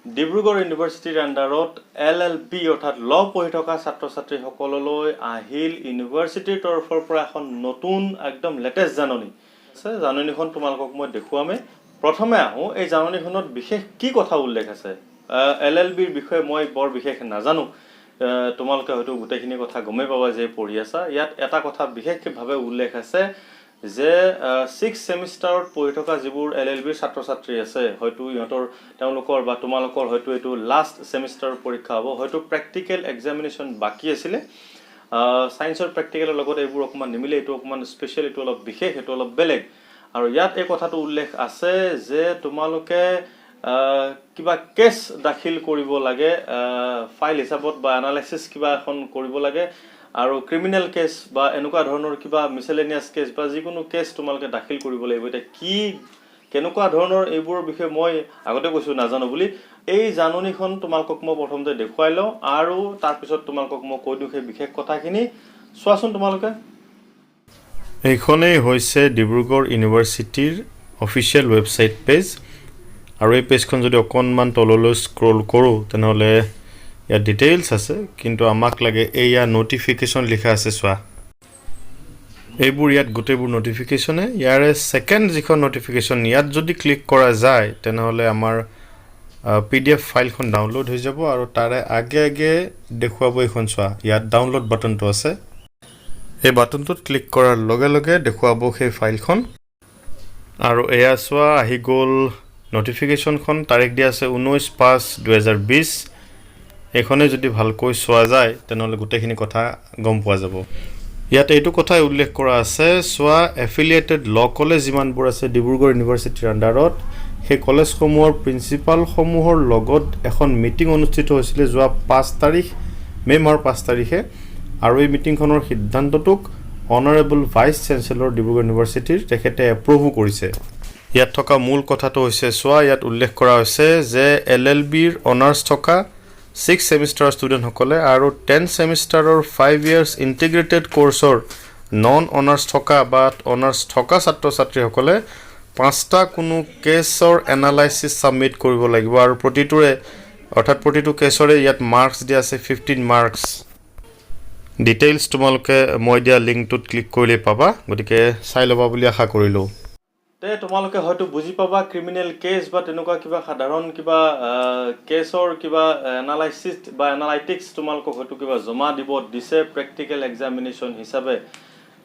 ডিব্ৰুগড় ইউনিভাৰ্চিটিৰ আণ্ডাৰত এলএলবি অৰ্থাৎ ল পঢ়ি থকা ছাত্ৰ ছাত্ৰীসকললৈ আহিল ইউনিভাৰ্চিটিৰ তৰফৰ পৰা এখন নতুন একদম লেটেষ্ট জাননী আছে। জাননীখন তোমালোকক মই দেখুৱামেই। প্ৰথমে আহোঁ, এই জাননীখনত বিশেষ কি কথা উল্লেখ আছে। এলএলবিৰ বিষয়ে মই বৰ বিশেষ নাজানো। তোমালোকে হয়তো গোটেইখিনি কথা গমেই পাবা যে পঢ়ি আছা। ইয়াত এটা কথা বিশেষভাৱে উল্লেখ আছে যে ছিক্স ছেমিষ্টাৰত পঢ়ি থকা যিবোৰ এলএলবিৰ ছাত্ৰ ছাত্ৰী আছে, হয়তো ইহঁতৰ তেওঁলোকৰ বা তোমালোকৰ হয়তো এইটো লাষ্ট ছেমিষ্টাৰৰ পৰীক্ষা হ'ব। হয়তো প্ৰেক্টিকেল এক্সামিনেশ্যন বাকী আছিলে। ছায়েন্সৰ প্ৰেক্টিকেলৰ লগত এইবোৰ অকণমান নিমিলে। এইটো অকণমান স্পেচিয়েল, এইটো অলপ বিশেষ, এইটো অলপ বেলেগ। আৰু ইয়াত এই কথাটো উল্লেখ আছে যে তোমালোকে কিবা কেছ দাখিল কৰিব লাগে ফাইল হিচাপত বা এনালাইচিছ কিবা এখন কৰিব লাগে আৰু ক্ৰিমিনেল কেছ বা এনেকুৱা ধৰণৰ কিবা মিছেলেনিয়াছ কেছ বা যিকোনো কেছ তোমালোকে দাখিল কৰিব লাগিব। এতিয়া কি কেনেকুৱা ধৰণৰ এইবোৰৰ বিষয়ে মই আগতে কৈছোঁ নাজানো বুলি। এই জাননীখন তোমালোকক মই প্ৰথমতে দেখুৱাই লওঁ আৰু তাৰপিছত তোমালোকক মই কৈ দিওঁ সেই বিশেষ কথাখিনি। চোৱাচোন তোমালোকে। এইখনেই হৈছে ডিব্ৰুগড় ইউনিভাৰ্চিটিৰ অফিচিয়েল ৱেবছাইট পেজ আৰু এই পেজখন যদি অকণমান তললৈ স্ক্ৰল কৰোঁ, তেনেহ'লে ইয়াত ডিটেইলছ আছে। কিন্তু আমাক লাগে এইয়া ন'টিফিকেশ্যন লিখা আছে, চোৱা। এইবোৰ ইয়াত গোটেইবোৰ ন'টিফিকেশ্যনে। ইয়াৰে ছেকেণ্ড যিখন ন'টিফিকেশ্যন, ইয়াত যদি ক্লিক কৰা যায়, তেনেহ'লে আমাৰ পিডিএফ ফাইলখন ডাউনলোড হৈ যাব আৰু তাৰে আগে আগে দেখুৱাব এইখন। চোৱা, ইয়াত ডাউনলোড বাটনটো আছে। এই বাটনটোত ক্লিক কৰাৰ লগে লগে দেখুৱাব সেই ফাইলখন। আৰু এয়া চোৱা, আহি গ'ল ন'টিফিকেশ্যনখন। তাৰিখ দিয়া আছে 19/5/2020। এইখনে যদি ভালকৈ চোৱা যায়, তেনেহ'লে গোটেইখিনি কথা গম পোৱা যাব। ইয়াত এইটো কথাই উল্লেখ কৰা আছে, চোৱা, এফিলিয়েটেড ল' কলেজ যিমানবোৰ আছে ডিব্ৰুগড় ইউনিভাৰ্চিটিৰ আণ্ডাৰত, সেই কলেজসমূহৰ প্ৰিন্সিপালসমূহৰ লগত এখন মিটিং অনুষ্ঠিত হৈছিলে যোৱা 5 তাৰিখ, মে' মাহৰ 5 তাৰিখে। আৰু এই মিটিংখনৰ সিদ্ধান্তটোক অনাৰেবল ভাইচ চেঞ্চেলৰ ডিব্ৰুগড় ইউনিভাৰ্চিটিৰ তেখেতে এপ্ৰুভো কৰিছে। ইয়াত থকা মূল কথাটো হৈছে, চোৱা, ইয়াত উল্লেখ কৰা হৈছে যে এলএলবিৰ অনাৰ্ছ থকা ছিক্স ছেমিষ্টাৰৰ ষ্টুডেণ্টসকলে আৰু 10 ছেমিষ্টাৰৰ 5 ইয়াৰ্ছ ইণ্টিগ্ৰেটেড কৰ্চৰ নন অনাৰ্ছ থকা বা অনাৰ্ছ থকা ছাত্ৰ ছাত্ৰীসকলে পাঁচটা কোনো কেছৰ এনালাইচিছ ছাবমিট কৰিব লাগিব আৰু প্ৰতিটোৰে, অৰ্থাৎ প্ৰতিটো কেছৰে ইয়াত মাৰ্কছ দিয়া আছে, 15 মাৰ্কছ। ডিটেইলছ তোমালোকে মই দিয়া লিংকটোত ক্লিক কৰিলেই পাবা। গতিকে চাই ল'বা বুলি আশা কৰিলোঁ। তে তোমালোকে হয়তো বুজি পাবা, ক্ৰিমিনেল কেছ বা তেনেকুৱা কিবা সাধাৰণ কিবা কেছৰ কিবা এনালাইচিছ বা এনালাইটিক্স তোমালোকক হয়তো কিবা জমা দিব দিছে প্ৰেক্টিকেল এক্সামিনেশ্যন হিচাপে।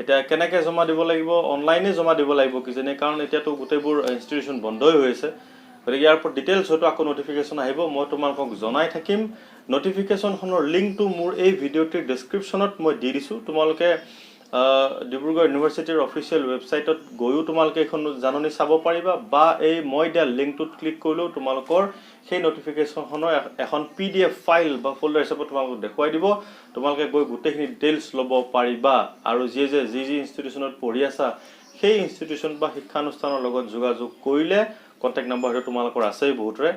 এতিয়া কেনেকৈ জমা দিব লাগিব? অনলাইনে জমা দিব লাগিব কিজানি, কাৰণ এতিয়াতো গোটেইবোৰ ইনষ্টিটিউশ্যন বন্ধই হৈ আছে। গতিকে ইয়াৰ ওপৰত ডিটেইলছ হয়তো আকৌ ন'টিফিকেশ্যন আহিব, মই তোমালোকক জনাই থাকিম। ন'টিফিকেশ্যনখনৰ লিংকটো মোৰ এই ভিডিঅ'টিৰ ডেছক্ৰিপশ্যনত মই দি দিছোঁ। তোমালোকে ডিব্ৰুগড় ইউনিভাৰ্চিটিৰ অফিচিয়েল ৱেবছাইটত গৈও তোমালোকে এইখন জাননী চাব পাৰিবা বা এই মই দিয়া লিংকটোত ক্লিক কৰিলেও তোমালোকৰ সেই ন'টিফিকেশ্যনখনৰ এখন পিডিএফ ফাইল বা ফ'ল্ডাৰ হিচাপত তোমালোকক দেখুৱাই দিব। তোমালোকে গৈ গোটেইখিনি ডিটেইলছ ল'ব পাৰিবা আৰু যিয়ে যে যি যি ইনষ্টিটিউশ্যনত পঢ়ি আছা, সেই ইনষ্টিটিউশ্যন বা শিক্ষানুষ্ঠানৰ লগত যোগাযোগ কৰিলে, কণ্টেক্ট নাম্বাৰ হয়তো তোমালোকৰ আছেই বহুতৰে,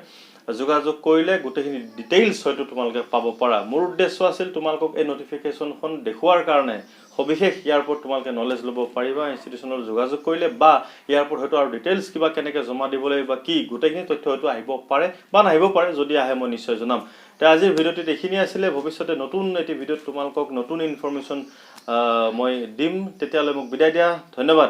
যোগাযোগ কৰিলে গোটেইখিনি ডিটেইলছ হয়তো তোমালোকে পাব পাৰা। মোৰ উদ্দেশ্য আছিল তোমালোকক এই ন'টিফিকেশ্যনখন দেখুওৱাৰ কাৰণে। সবিশেষ ইয়াৰ ওপৰত তোমালোকে নলেজ ল'ব পাৰিবা ইনষ্টিটিউশ্যনত যোগাযোগ কৰিলে বা ইয়াৰ ওপৰত হয়তো আৰু ডিটেইলছ কিবা কেনেকৈ জমা দিব লাগিব বা কি গোটেইখিনি তথ্য হয়তো আহিব পাৰে বা নাহিব পাৰে। যদি আহে, মই নিশ্চয় জনাম। তে আজিৰ ভিডিঅ'টিত এইখিনিয়ে আছিলে। ভৱিষ্যতে নতুন এটি ভিডিঅ'ত তোমালোকক নতুন ইনফৰ্মেশ্যন মই দিম। তেতিয়াহ'লে মোক বিদায় দিয়া। ধন্যবাদ।